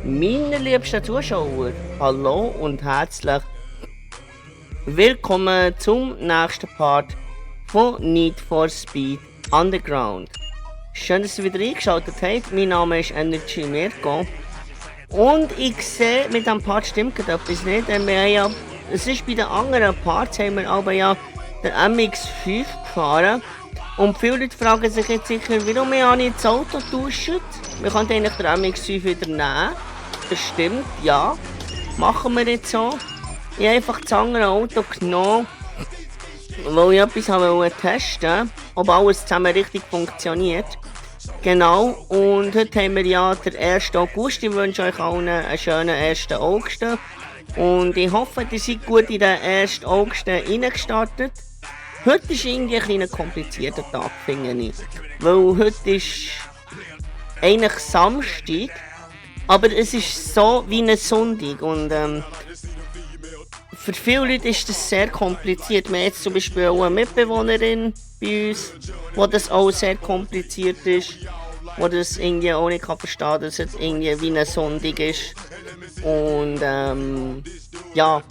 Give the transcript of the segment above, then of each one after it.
Meine liebsten Zuschauer, hallo und herzlich willkommen zum nächsten Part von Need for Speed Underground. Schön, dass ihr wieder eingeschaltet habt. Mein Name ist Energy Mirko. Und ich sehe, mit diesem Part stimmt etwas nicht. Es ist bei den anderen Parts, haben wir aber ja den MX5 gefahren. Und viele Leute fragen sich jetzt sicher, warum wir nicht das Auto tauschen. Wir können eigentlich den MX5 wieder nehmen. Das stimmt, ja. Machen wir jetzt so. Ich habe einfach das andere Auto genommen, weil ich etwas wollte testen, ob alles zusammen richtig funktioniert. Genau, und heute haben wir ja den 1. August. Ich wünsche euch allen einen schönen 1. August. Und ich hoffe, ihr seid gut in den 1. August reingestartet. Heute ist irgendwie ein komplizierter Tag, finde ich. Weil heute ist eigentlich Samstag. Aber es ist so wie ein Sonntag und für viele Leute ist das sehr kompliziert. Wir haben jetzt zum Beispiel auch eine Mitbewohnerin bei uns, wo das auch sehr kompliziert ist, wo das irgendwie auch nicht verstehen kann, dass es irgendwie wie ein Sonntag ist. Und ja,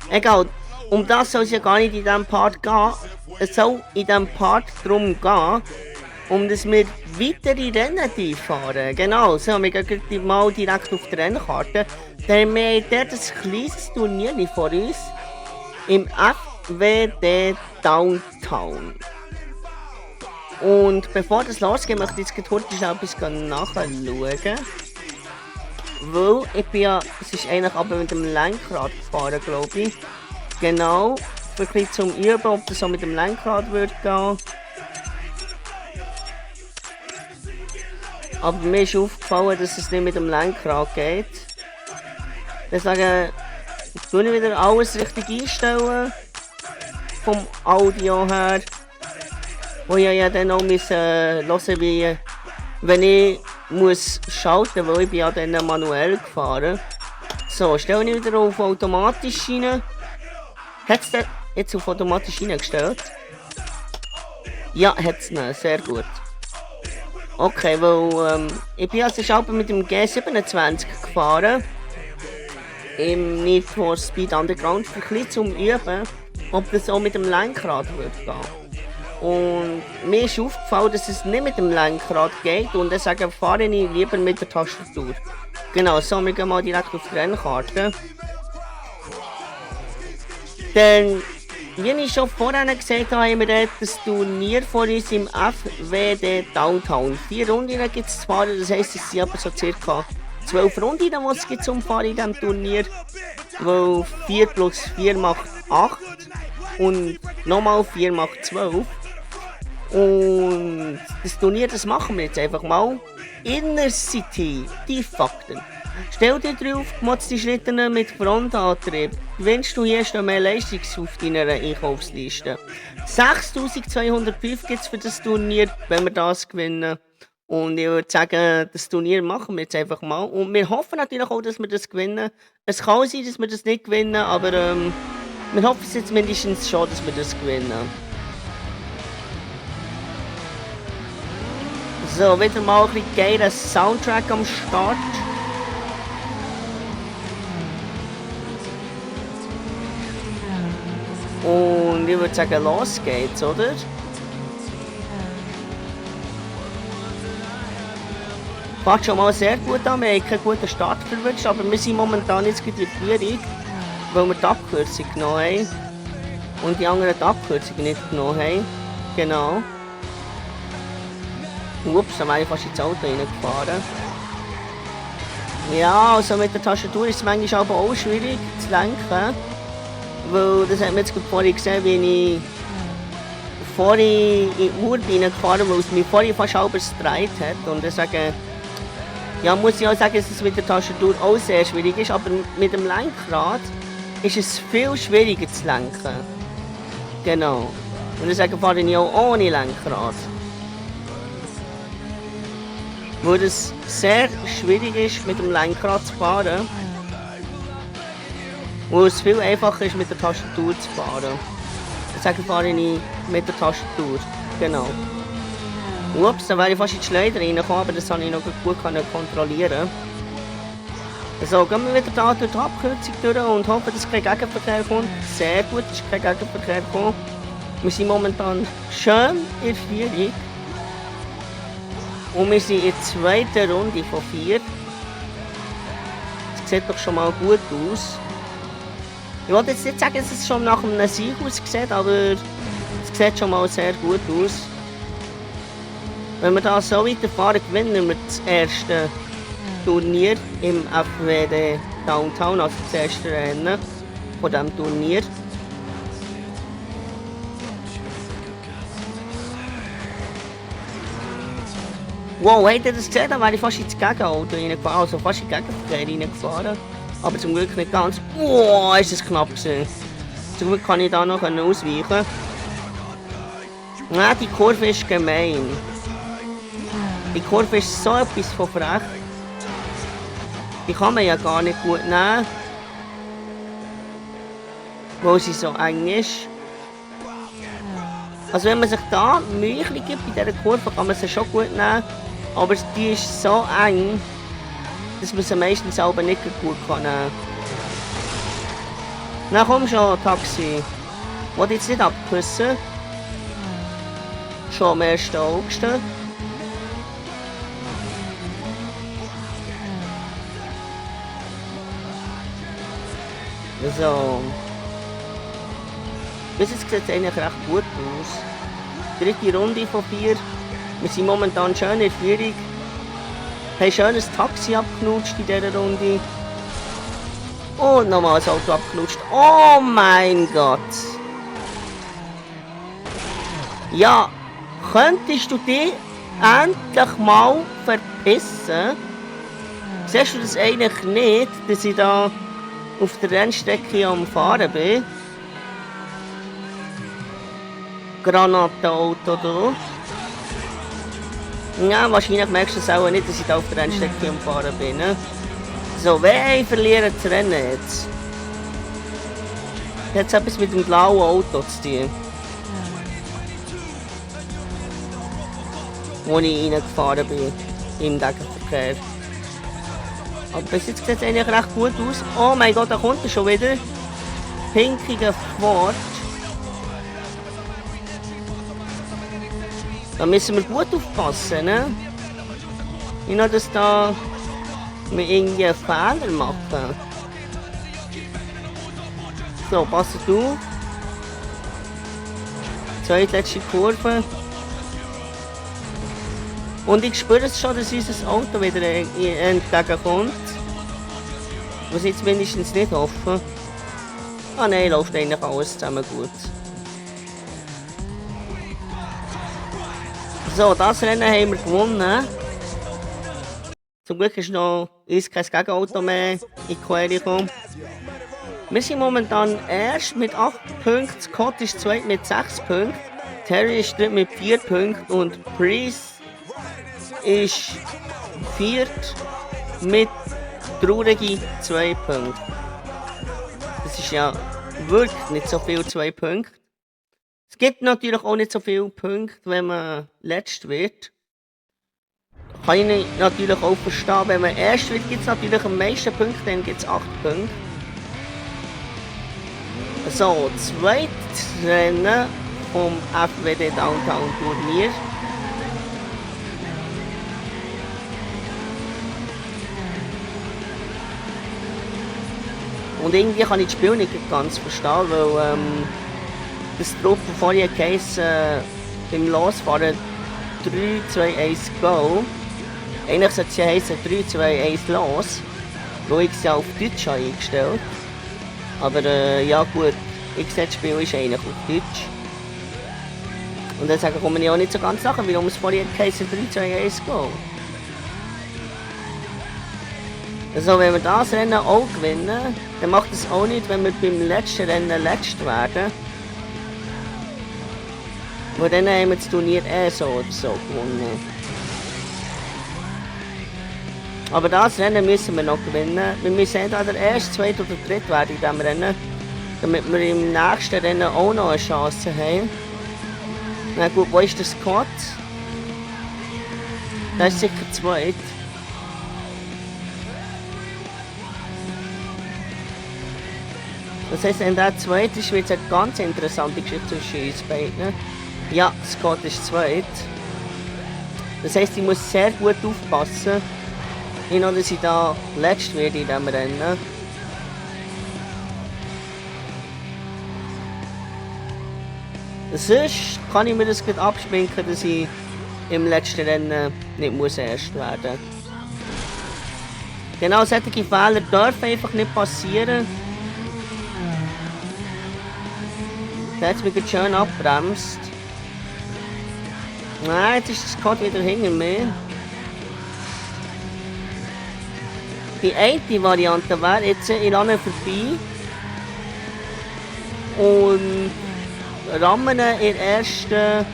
egal, um das soll es ja gar nicht in diesem Part gehen. Es soll in diesem Part darum gehen, dass wir weitere Rennen fahren. Genau, so, wir gehen mal direkt auf die Rennkarte. Denn wir haben dort ein kleines Turnier vor uns im FWD Downtown. Und bevor das losgeht, möchte ich jetzt kurz etwas nachschauen. Weil ich bin ja, es ist eigentlich aber mit dem Lenkrad gefahren, glaube ich. Genau, für ein bisschen zum Üben, ob das so mit dem Lenkrad wird gehen. Aber mir ist aufgefallen, dass es nicht mit dem Lenkrad geht. Deswegen tue ich wieder alles richtig einstellen. Vom Audio her. Wo ich ja dann auch hören wie wenn ich muss schalten, weil ich bin ja dann manuell gefahren. So, stelle ich wieder auf automatisch rein. Hat es jetzt auf automatisch reingestellt? Ja, hat es nicht. Sehr gut. Okay, weil ich bin also schon mit dem G27 gefahren. Im Need for Speed Underground für ein bisschen zum Üben, ob das auch mit dem Lenkrad wird gehen. Und mir ist aufgefallen, dass es nicht mit dem Lenkrad geht und deswegen fahre ich lieber mit der Tastatur. Genau, so, wir gehen mal direkt auf die Rennkarte. Denn, wie ich schon vorhin gesagt habe, haben wir dort das Turnier vor uns im FWD Downtown. 4 Runden gibt es zu fahren, das heisst, es sind aber so ca. 12 Runden, die es gibt zum Fahren in diesem Turnier. Weil 4 plus 4 macht 8 und nochmal 4 macht 12. Und das Turnier, das machen wir jetzt einfach mal. Inner City, die Fakten. Stell dir drauf, gemotzte Schritte mit Frontantrieb. Gewinnst du hier schon mehr Leistung auf deiner Einkaufsliste. 6205 gibt es für das Turnier, wenn wir das gewinnen. Und ich würde sagen, das Turnier machen wir jetzt einfach mal. Und wir hoffen natürlich auch, dass wir das gewinnen. Es kann sein, dass wir das nicht gewinnen, aber wir hoffen es jetzt mindestens schon, dass wir das gewinnen. So, wieder mal ein bisschen geiler Soundtrack am Start. Und ich würde sagen, los geht's, oder? Fängt schon mal sehr gut an, wir haben keinen guten Start verwünscht, aber wir sind momentan jetzt in der Führung, weil wir die Abkürzung genommen haben. Und die anderen die Abkürzung nicht genommen haben. Genau. Ups, da wäre ich fast ins Auto reingefahren. Ja, also mit der Tastatur ist es manchmal aber auch schwierig zu lenken. Weil, das hat man jetzt vorhin gesehen, wie ich vorhin in die Mauer reingefahren bin, weil es mich vorhin fast halb gedreht hat. Und deswegen, ja, muss ich auch sagen, dass es mit der Tastatur auch sehr schwierig ist, aber mit dem Lenkrad ist es viel schwieriger zu lenken. Genau. Und deswegen fahre ich auch ohne Lenkrad. Weil es sehr schwierig ist, mit dem Lenkrad zu fahren. Wo es viel einfacher ist, mit der Tastatur zu fahren. Deswegen fahre ich mit der Tastatur. Genau. Ups, da wäre ich fast in die Schleuder reingekommen, aber das habe ich noch gut kontrollieren. So, gehen wir wieder da durch die Abkürzung durch und hoffen, dass kein Gegenverkehr kommt. Sehr gut, dass kein Gegenverkehr kommt. Wir sind momentan schön in der Führung. Und wir sind in der zweiten Runde von 4. Das sieht doch schon mal gut aus. Ich wollte jetzt nicht sagen, dass es schon nach einem Sieg aussieht, aber es sieht schon mal sehr gut aus. Wenn wir da so weiterfahren, gewinnen wir das erste Turnier im FWD Downtown, also das erste Rennen von diesem Turnier. Wow, habt ihr das gesehen? Da wäre ich fast ins Gegenauto reingefahren, also fast in den Gegenverkehr reingefahren. Aber zum Glück nicht ganz. Wow, ist das knapp gewesen. Zum Glück kann ich da noch ausweichen. Nein, die Kurve ist gemein. Die Kurve ist so etwas von frech. Die kann man ja gar nicht gut nehmen. Weil sie so eng ist. Also wenn man sich da Mühe gibt bei dieser Kurve, kann man sie schon gut nehmen. Aber die ist so eng, dass man sie meistens selber nicht gut nehmen kann. Na komm schon, Taxi. Wollt jetzt nicht abküssen? Schon am 1. August. So. Bis jetzt sieht es eigentlich recht gut aus. Dritte Runde von 4. Wir sind momentan schön in der Führung. Haben ein schönes Taxi abgeknutscht in dieser Runde. Und nochmal das Auto abgeknutscht. Oh mein Gott! Ja, könntest du dich endlich mal verpissen? Siehst du das eigentlich nicht, dass ich da auf der Rennstrecke am Fahren bin? Granatenauto da. Ja, wahrscheinlich merkst du es auch nicht, dass ich da auf der Rennstrecke am Fahren bin. Ne? So, wer verliert das Rennen jetzt? Jetzt etwas mit dem blauen Auto zu tun. Wo ich reingefahren bin. Im Gegenverkehr. Aber bis jetzt sieht es eigentlich recht gut aus. Oh mein Gott, da kommt er schon wieder. Pinkiger Ford. Da müssen wir gut aufpassen, ne? Nicht nur, dass da wir irgendwie einen Fehler machen. So, passt auf. Zweitletzte Kurve. Und ich spüre es schon, dass unser Auto wieder entgegenkommt. Was ich jetzt mindestens nicht hoffe. Ah nein, läuft eigentlich alles zusammen gut. So, das Rennen haben wir gewonnen. Zum Glück ist noch kein Gegenauto mehr in die Quere gekommen. Wir sind momentan erst mit 8 Punkten, Scott ist zweit mit 6 Punkten, Terry ist dritt mit 4 Punkten und Priest ist viert mit traurigen 2 Punkten. Das ist ja wirklich nicht so viel 2 Punkte. Es gibt natürlich auch nicht so viele Punkte, wenn man letzt wird. Kann ich natürlich auch verstehen, wenn man erst wird, gibt es natürlich am meisten Punkte, dann gibt es 8 Punkte. So, zweites Rennen vom FWD Downtown Turnier. Und irgendwie kann ich das Spiel nicht ganz verstehen, weil das Trupp von vorher geheißen, beim Losfahren 3, 2, 1, go. Eigentlich sollte es ja heißen 3, 2, 1, los, weil ich es ja auf Deutsch habe eingestellt. Aber ja gut, ich sehe, das Spiel ist eigentlich auf Deutsch. Und deswegen komme ich auch nicht so ganz nach, warum es vorher geheißen 3, 2, 1, go. Also wenn wir das Rennen auch gewinnen, dann macht es auch nicht, wenn wir beim letzten Rennen letzt werden. Weil dann haben wir das Turnier so oder so gewonnen. Aber das Rennen müssen wir noch gewinnen. Wir müssen entweder erst, zweit oder dritt werden in diesem Rennen. Damit wir im nächsten Rennen auch noch eine Chance haben. Na gut, wo ist der Squad? Der ist sicher zweit. Das heisst, wenn der zweit ist, wird es eine ganz interessante Geschichte zwischen uns beiden. Ja, Scott ist zweit. Das heisst, ich muss sehr gut aufpassen, nicht nur, dass ich da letzt werde in diesem Rennen. Sonst kann ich mir das gut abschminken, dass ich im letzten Rennen nicht muss erst werden. Genau, solche Fehler dürfen einfach nicht passieren. Der hat mich schön abbremst. Nein, jetzt ist das Scott wieder hinter mir. Die eine Variante wäre jetzt, ich renne vorbei und rammen in der ersten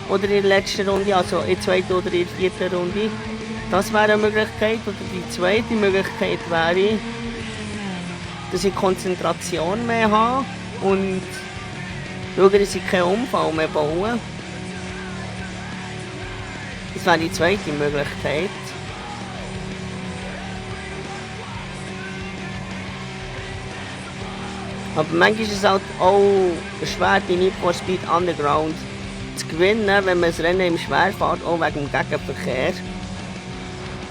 oder in der letzten Runde, also in der zweiten oder in der vierten Runde. Das wäre eine Möglichkeit. Oder die zweite Möglichkeit wäre, dass ich Konzentration mehr habe und schaue, dass ich keinen Unfall mehr baue. Das wäre die zweite Möglichkeit. Aber manchmal ist es halt auch schwer, die Need for Speed Underground zu gewinnen, wenn man das Rennen im Schwer fährt, auch wegen dem Gegenverkehr.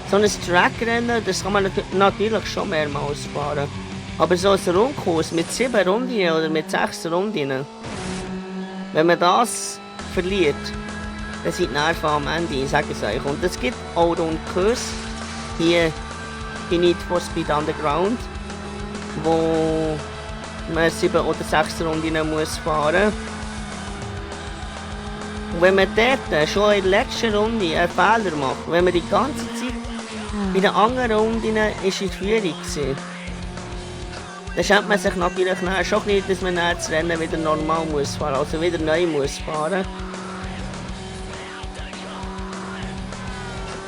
So ein Trackrennen, das kann man natürlich schon mehrmals fahren. Aber so ein Rundkurs mit 7 Runden oder mit 6 Runden, wenn man das verliert, dann sind die Nerven am Ende, ich sage es euch. Und es gibt auch Rundkurs hier in Need for Speed Underground, wo man 7 oder 6 Runden muss fahren. Und wenn man dort schon in der letzten Runde einen Fehler macht, wenn man die ganze Zeit bei den anderen Runden ist in Führung war, dann schämt man sich natürlich schon nicht, dass man das Rennen wieder normal muss fahren, also wieder neu muss fahren.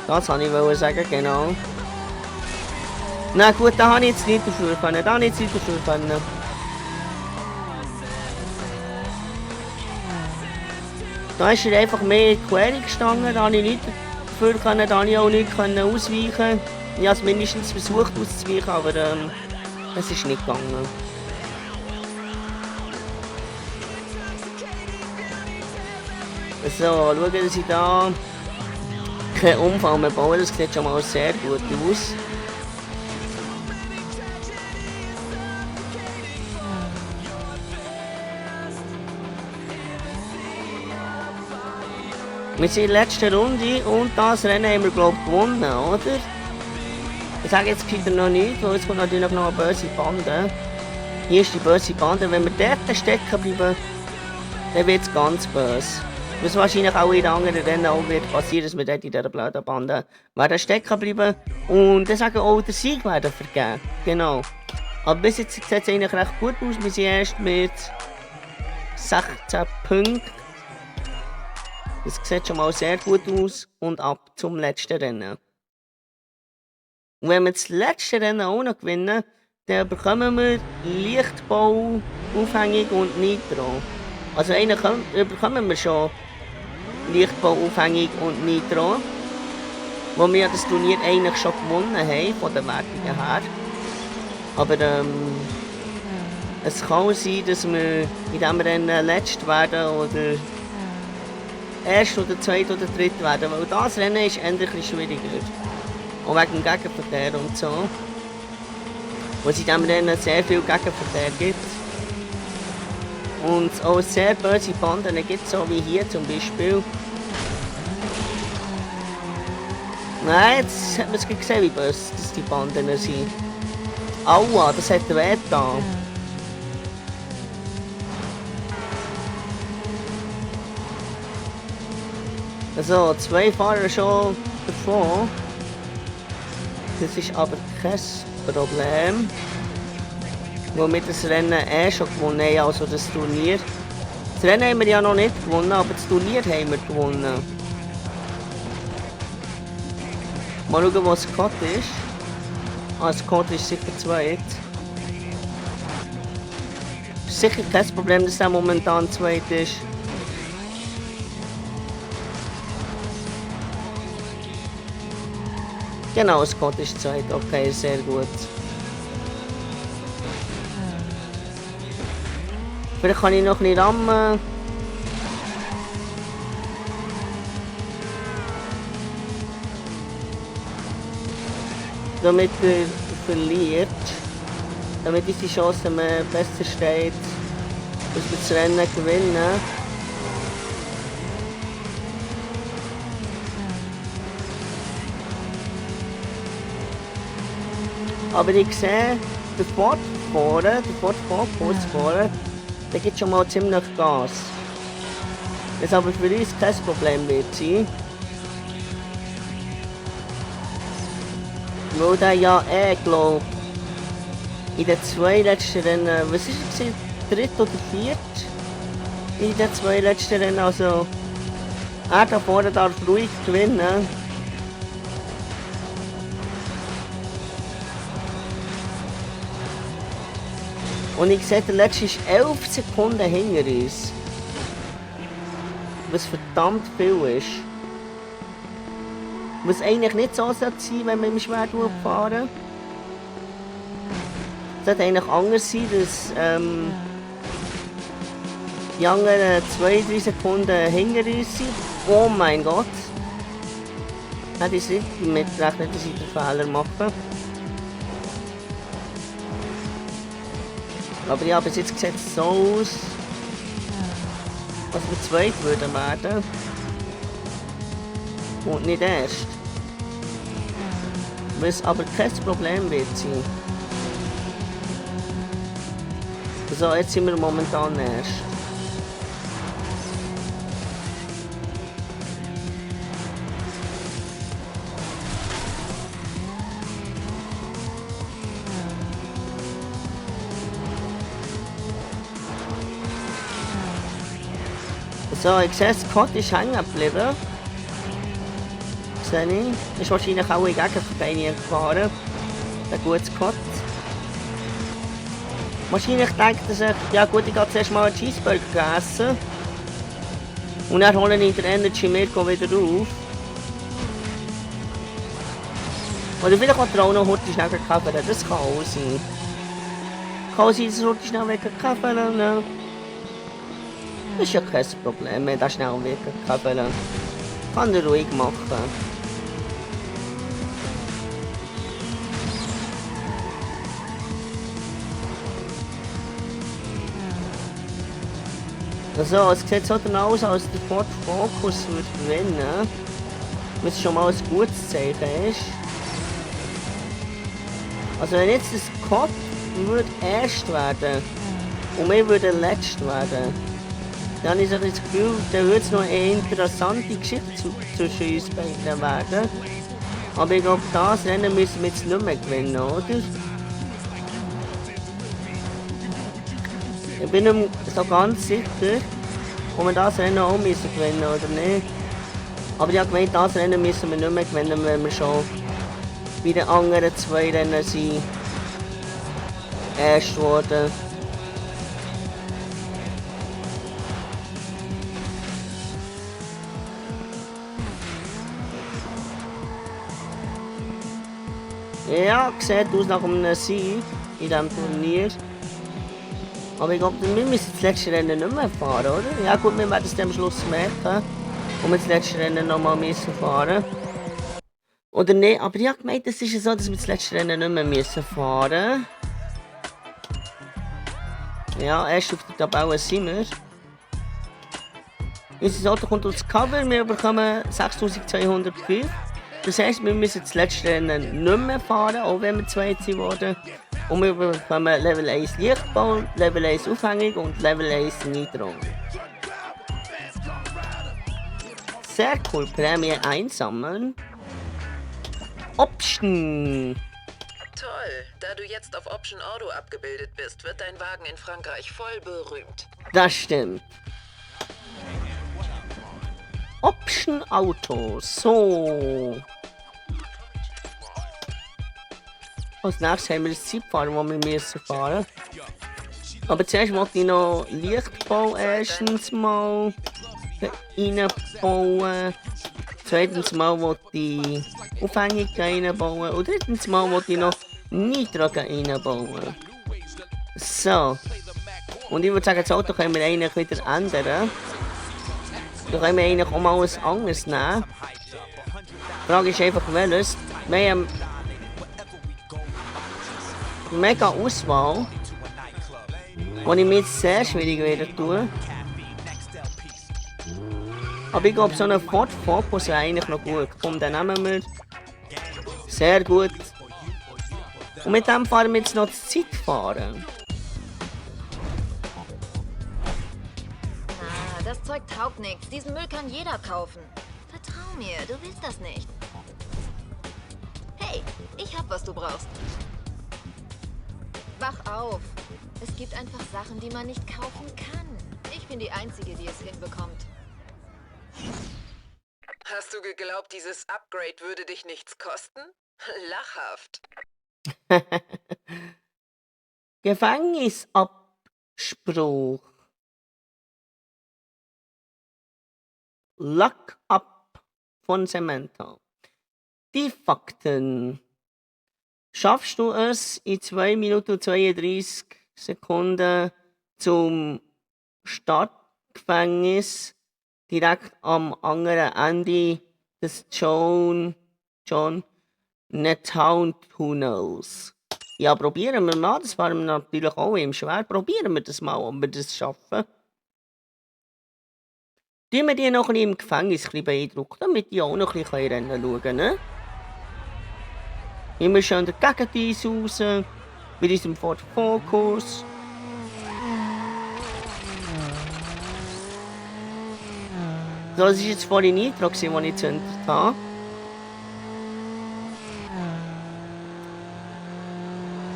Das wollte ich sagen, genau. Na gut, da habe ich jetzt nicht dafür können, Da ist er einfach mehr in die Quere gestanden, da habe ich nicht dafür können, da habe ich auch nicht ausweichen. Ich habe es mindestens versucht auszuweichen, aber es ist nicht gegangen. So, schauen, dass ich da keinen Unfall mehr baue, das sieht schon mal sehr gut aus. Wir sind in der letzten Runde und das Rennen haben wir, glaube ich, gewonnen, oder? Ich sage jetzt wieder noch nicht, weil jetzt kommt natürlich noch eine böse Bande. Hier ist die böse Bande. Wenn wir dort stecken bleiben, dann wird es ganz böse. Was wahrscheinlich auch in den anderen Rennen auch wird passieren, dass wir dort in dieser blöden Bande werden stecken bleiben und dann sagen auch, der Sieg werden vergeben. Genau. Aber bis jetzt sieht es eigentlich recht gut aus. Wir sind erst mit 16 Punkten. Das sieht schon mal sehr gut aus und ab zum letzten Rennen. Und wenn wir das letzte Rennen auch noch gewinnen, dann bekommen wir Lichtbau, Aufhängung und Nitro. Also eigentlich bekommen wir schon Lichtbau, Aufhängung und Nitro, wo wir das Turnier eigentlich schon gewonnen haben, von den Wertungen her. Aber es kann sein, dass wir in diesem Rennen letzt werden oder erst oder zweit oder dritt werden, weil das Rennen ist endlich schwieriger. Und wegen dem Gegenverkehr und so. Wo es in diesem Rennen sehr viel Gegenverkehr gibt. Und auch sehr böse Banden gibt, so wie hier zum Beispiel. Nein, jetzt hat man es gesehen, wie böse die Banden sind. Aua, das hat weh getan. Also, 2 Fahrer schon davon. Das ist aber kein Problem. Wo wir das Rennen schon gewonnen haben, also das Turnier. Das Rennen haben wir ja noch nicht gewonnen, aber das Turnier haben wir gewonnen. Mal schauen, wo Scott ist. Ah, Scott ist sicher zweit. Sicher kein Problem, dass er momentan zweit ist. Genau, Scott ist zweit. Okay, sehr gut. Vielleicht kann ich noch ein bisschen rammen. Damit er verliert. Damit ist die Chance besser steht, dass wir das Rennen gewinnen. Aber ich sehe, der Ford kurz vorne, der gibt schon mal ziemlich Gas. Das aber für uns kein Problem wird sein. Weil der ja glaubt, in den zwei letzten Rennen, was ist es, dritt oder viert? In den zwei letzten Rennen, also er da vorne darf ruhig gewinnen. Und ich sehe, der letzte ist 11 Sekunden hinter uns. Was verdammt viel ist. Was eigentlich nicht so sein sollte, wenn man im Schwer fahren. Es sollte eigentlich anders sein, dass die anderen 2-3 Sekunden hinter uns sind. Oh mein Gott! Hätte ich nicht mitgerechnet, dass ich den Fehler mache. Aber ja, bis jetzt sieht es so aus, dass wir zweit würden werden. Und nicht erst. Was aber kein Problem wird sein. So, jetzt sind wir momentan erst. So, ich sehe, Scott ist hängen geblieben. Sehe ich. Ist wahrscheinlich auch in Gegenverkehr gefahren. Der gute Scott. Wahrscheinlich denkt er sich, ja gut, ich gehe zuerst mal einen Cheeseburger essen. Und dann holen ihn den Energy Mirko wieder auf. Oder vielleicht hat er auch noch heute schnell Kaffee, das kann auch sein. Kann sein, dass er heute schnell wegen Kaffee ne? Das ist ja kein Problem, wenn er schnell wegen Kaffee kann er ruhig machen. Also, es sieht so aus, als der Ford Focus wird gewinnen. Was schon mal ein gutes Zeichen ist. Also wenn jetzt das Scott würde erst werden und wir würden letzt werden, dann habe ich das Gefühl, dann würde es noch eine interessante Geschichte zwischen uns beiden werden. Aber ich glaube, das Rennen müssen wir jetzt nicht mehr gewinnen, oder? Ich bin nicht so ganz sicher, ob wir das Rennen auch müssen gewinnen oder nicht. Aber ich habe gemeint, das Rennen müssen wir nicht mehr gewinnen, wenn wir schon bei den anderen zwei Rennen sind. Erst worden. Ja, sieht aus nach einem Sieg in diesem Turnier. Aber ich glaube, wir müssen das letzte Rennen nicht mehr fahren, oder? Ja gut, wir werden es am Schluss merken. Und wir das letzte Rennen nochmal müssen fahren. Oder nicht, aber ich habe gemeint, es ist ja so, dass wir das letzte Rennen nicht mehr müssen fahren. Ja, erst auf der Tabelle sind wir. Unser Auto kommt aufs Cover, wir bekommen 6205. Das heisst, wir müssen das letzte Rennen nicht mehr fahren, auch wenn wir zweit sind worden. Und wir bekommen Level 1 Lichtbau, Level 1 Aufhängung und Level 1 Nitro. Sehr cool, Prämie einsammeln. Option! Toll, da du jetzt auf Option Auto abgebildet bist, wird dein Wagen in Frankreich voll berühmt. Das stimmt. Option Auto, so. Als nächstes haben wir das Zeitfahren, das wir müssen fahren. Aber zuerst wollte ich noch Lichtbau erstens mal reinbauen. Zweitens mal wollte ich Aufhängungen reinbauen. Und drittens mal wollte ich noch Nitro reinbauen. So. Und ich würde sagen, das Auto können wir eigentlich wieder ändern. Da können wir eigentlich auch mal was anderes nehmen. Die Frage ist einfach, welches. Wir haben mega Auswahl, die ich mir jetzt sehr schwierig werde tun. Aber ich glaube, so einen Ford Focus wäre eigentlich noch gut. Komm, den nehmen wir. Sehr gut. Und mit dem fahren wir jetzt noch das Zeitfahren. Ah, das Zeug taugt nichts. Diesen Müll kann jeder kaufen. Vertrau mir, du willst das nicht. Hey, ich hab, was du brauchst. Wach auf. Es gibt einfach Sachen, die man nicht kaufen kann. Ich bin die Einzige, die es hinbekommt. Hast du geglaubt, dieses Upgrade würde dich nichts kosten? Lachhaft. Gefängnisabspruch. Lock-up von Samantha. Die Fakten. Schaffst du es in 2 Minuten und 32 Sekunden zum Startgefängnis direkt am anderen Ende des John Netown Tunnels? Ja, probieren wir mal. Das war mir natürlich auch im schwer. Probieren wir das mal, ob wir das schaffen. Tun wir die noch ein bisschen im Gefängnis ein bisschen beeindrucken, damit die auch noch ein bisschen rennen schauen, ne? Immer schön der Gegendienst raus, mit unserem Ford Focus. So, das war jetzt vorhin Nitro, den ich gezündet habe.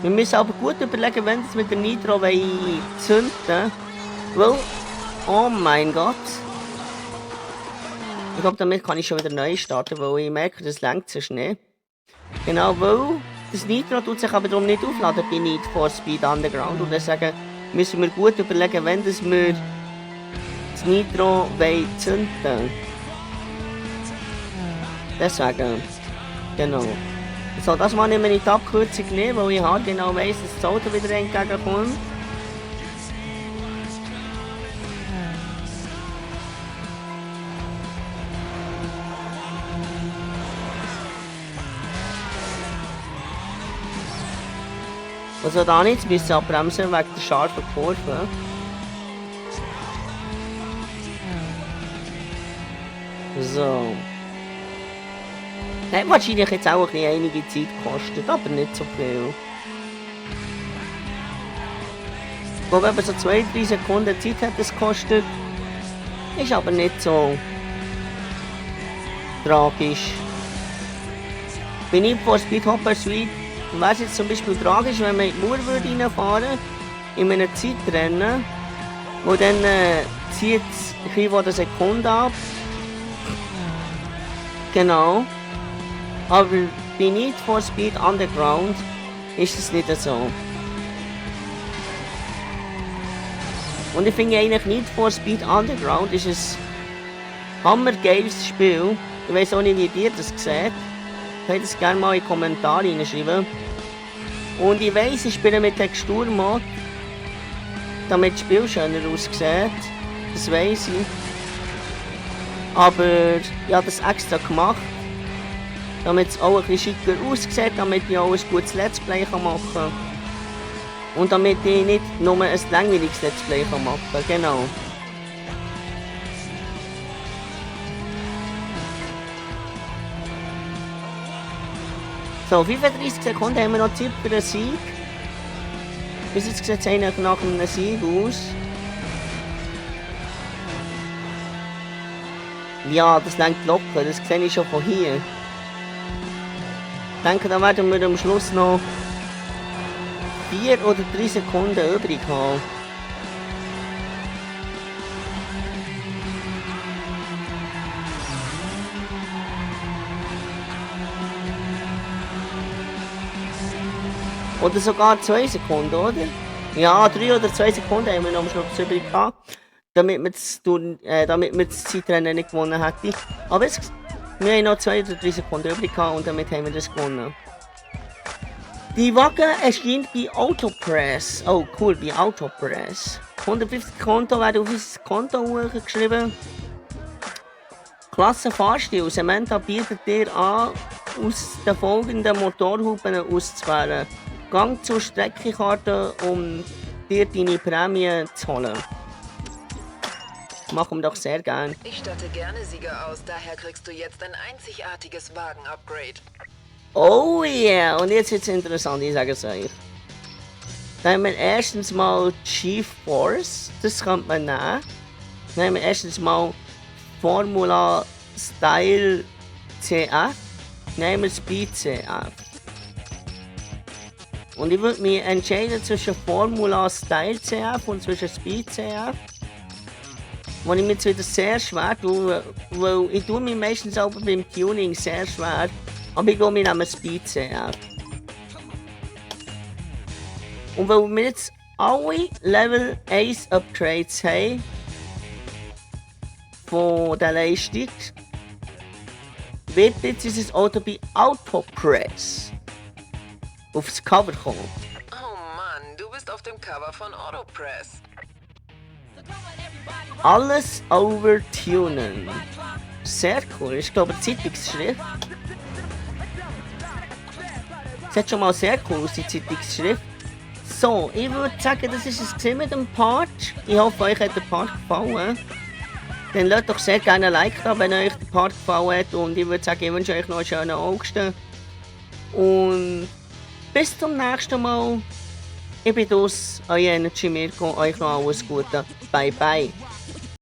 Wir müssen aber gut überlegen, wenn wir es mit der Nitro zünden wollen. Weil, oh mein Gott. Ich glaube, damit kann ich schon wieder neu starten, weil ich merke, das lenkt so schnell. Genau, weil das Nitro tut sich aber darum nicht aufladen bei Need for Speed Underground. Und deswegen müssen wir gut überlegen, wenn wir das Nitro zünden wollen. Deswegen, genau. So, das mal nehmen wir nicht die Abkürzung nehmen, weil ich halt genau weiss, dass das Auto wieder entgegenkommt. Also da nicht, müssen wir abbremsen wegen der scharfen Kurve. So. Hat wahrscheinlich jetzt auch einige Zeit gekostet, aber nicht so viel. Ich glaube, eben so 2-3 Sekunden Zeit hat es gekostet. Ist aber nicht so tragisch. Bei Need for Speed Hot Pursuit wäre es jetzt zum Beispiel tragisch, wenn man in die Mauer reinfahren würde, in einem Zeitrennen, und dann zieht es eine Sekunde ab. Genau. Aber bei Need for Speed Underground ist es nicht so. Und ich finde eigentlich Need for Speed Underground ist ein hammergeiles Spiel. Ich weiß auch nicht, wie ihr das seht. Könnt es gerne mal in die Kommentare hineinschreiben. Und ich weiss, ich spiele mit Texturmod, damit das Spiel schöner aussieht. Das weiss ich. Aber ich habe das extra gemacht, damit es auch ein bisschen schicker aussieht, damit ich auch ein gutes Let's Play machen kann. Und damit ich nicht nur ein langweiliges Let's Play machen kann. Genau. So, 35 Sekunden haben wir noch Zeit für den Sieg. Bis jetzt sieht es eigentlich nach einem Sieg aus. Ja, das lenkt locker, das sehe ich schon von hier. Ich denke, da werden wir am Schluss noch 4 oder 3 Sekunden übrig haben. Oder sogar 2 Sekunden, oder? Ja, 3 oder 2 Sekunden haben wir noch am Schluss übrig gehabt, damit wir das Zeitrennen nicht gewonnen hätten. Aber jetzt, wir haben noch 2 oder 3 Sekunden übrig gehabt und damit haben wir das gewonnen. Die Waage erscheint bei Autopress. Oh cool, bei Autopress. 150 Konto werden auf unser Konto geschrieben. Klasse Fahrstil. Samantha bietet dir an, aus den folgenden Motorhupen auszuwählen. Gang zur Streckenkarte, um dir deine Prämie zu holen. Machen wir doch sehr gern. Ich statte gerne Sieger aus, daher kriegst du jetzt ein einzigartiges Wagen-Upgrade. Oh yeah, und jetzt wird's interessant, ich sage es euch. Dann haben wir erstens mal GeForce, das könnte man nehmen. Dann haben wir erstens mal Formula Style CF, dann haben wir Speed CF. Und ich würde mich entscheiden zwischen Formula Style CF und zwischen Speed CF. Wo ich mir jetzt wieder sehr schwer tue, weil ich tue mich meistens auch beim Tuning sehr schwer. Aber ich glaube, wir nehmen Speed CF. Und weil wir jetzt alle Level 1 Upgrades haben von der Leistung, wird jetzt unser Auto bei Autopress aufs Cover kommen. Oh Mann, du bist auf dem Cover von Autopress. Alles overtunen. Sehr cool, ich glaube Zeitungsschrift. Sieht schon mal sehr cool aus, die Zeitungsschrift. So, ich würde sagen, das ist es mit dem Part. Ich hoffe, euch hat der Part gefallen. Dann lasst doch sehr gerne ein Like da, wenn euch der Part gefallen hat. Und ich würde sagen, ich wünsche euch noch einen schönen August. Und bis zum nächsten Mal. Ich bin aus, euer Energy Mirko. Euch noch alles Gute. Bye bye.